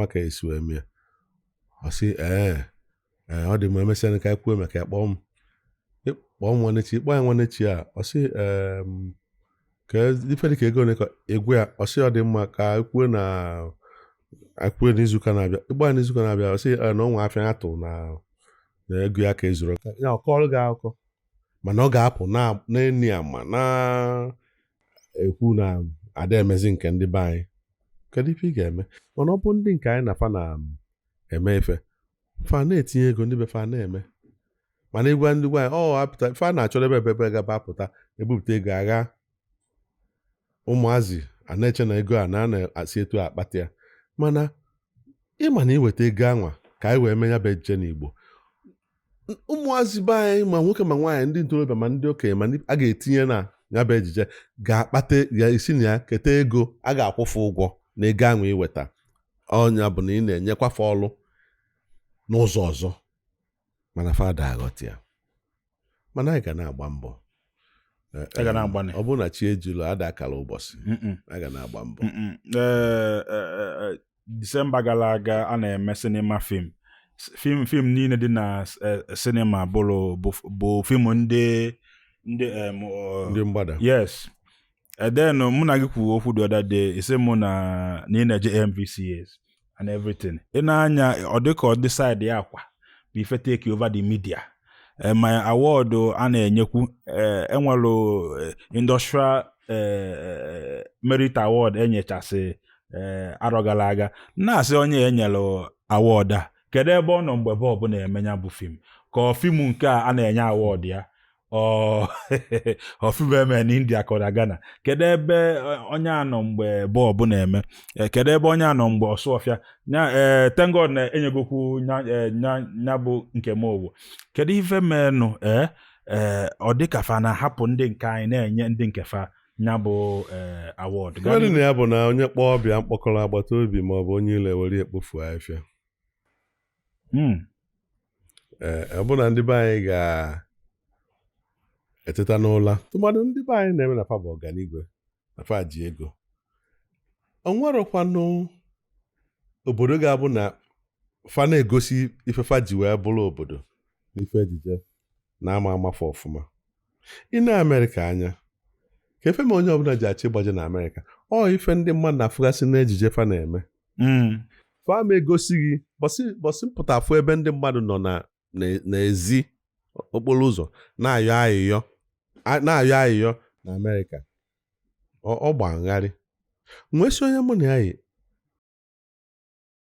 Ka esi wee mee, ọ sị, "Ee, ee, ọ dị mma, emesịa ka anyị kwuo maka ya. Kpọọ m, kpọọ m nwanne chi." Kpọọ ya nwanne chi a, ọ sị, ka ife dị ka ego ole ka egwu ya. Ọ sị, "Ọ dị mma, ka anyị kwuo na anyị kwuo n'izuụka na-abịa." Ịgba ya n'izuụka na-abịa, ọ sị, "Ee, na ọnwa afịa ya tụ na ego ya ka ezuru ya." Ọ kọọrọ gị akụkọ, mana ọ ga-apụ na-eni ama na-ekwu na ada emezi nke ndị be anyị. Kedu ife ị ga-eme? Mana ọ bụ ndị nke anyị na fa na-eme ife, fa na-etinye ego, ndị be fa na-eme. Mana ịgwa ndị gwa anyị, ọ apụta, fa na-achọrọ ebe gaba apụta ebupụta ego agha. Ụmụazị a na-eche na ego a na a na-asị etu a akpata ya, mana ịma na iweta ego anwa ka anyị wee mee ya bụ ejije n'Igbo. Ụmụazị be anyị, ma nwoke ma nwaanyị, ndị ntorobịa ma ndị okenye, ma ndị a ga-etinye na ya bụ ejije ga-akpata, ga-esi na ya keta ego a ga-akwụfe ụgwọ na ego ahụ iweta. Ọnya bụ na ị na-enyekwafe ọlụ n'ụzọ ọzọ, mana fada aghọta ya. Mana anyị ga na-agba mbọ. A ga na-agbanị. Ọ bụrụ na chi ejulu ada akara ụbọchị, a ga na-agba mbọ. Disemba gara aga, a na-eme cinema film. Film niile dị na cinema bụrụ bụ film ndị ndị mgbada. Yes. And then mụ na gị kwuo okwu the other day, isi mụ na ị na-eje AMVCAs and everything. Ị na-anya, ọ dị ka ọ dị side ya akwa bụ ife take over the media. Ma award a na-enyekwu, enwelu industrial merit award enyechasị arọ gara aga, na-asị onye enyelu award a, kedu ebe ọ nọ mgbe Bob na-eme ya bụ film? Ka ọ film nke a a na-enye award ya, ọ film eme na India ka ọ na Ghana? Kedu ebe onye a nọ mgbe Bob na-eme? Kedu ebe onye a nọ mgbe Ọsụọfịa nya? Ee, thank God na enyegokwu nya nya nya bụ nke m owo. Kedu ife menụ? Ee, ọ dị ka fa na-ahapụ ndị nke anyị na-enye ndị nke fa nya bụ award. Ife dị na ya bụ na onye kpọọ ọbịa mkpọkọrọ agbata obi ma ọ bụ onye ile were ekpofu afịa. Ee, ọ bụ na ndị be anyị ga-eteta n'ụla, tụmadụ ndị be anyị na-eme na fa bụ ọganigwe, na fa ji ego. O nwerọkwanụ obodo ga-abụ na fa na-egosi ife fa ji wee bụrụ obodo n'ife ejije na-ama amafe ọfụma. Ị na Amerịka anya ka efe, ma onye ọbụla ji achọ ịgbaje na Amerịka, ọ ife ndị mmadụ na-afụgasị n'ejije fa na-eme. Fa ma egosi gị bọsị bọsị mpụta afụ ebe ndị mmadụ nọ na n'ezi okporo ụzọ na-ayọ ayịyọ, na-ayọ ayịyọ na Amerịka. Ọ gba ngharị nwee sị onye mụ na ya yi.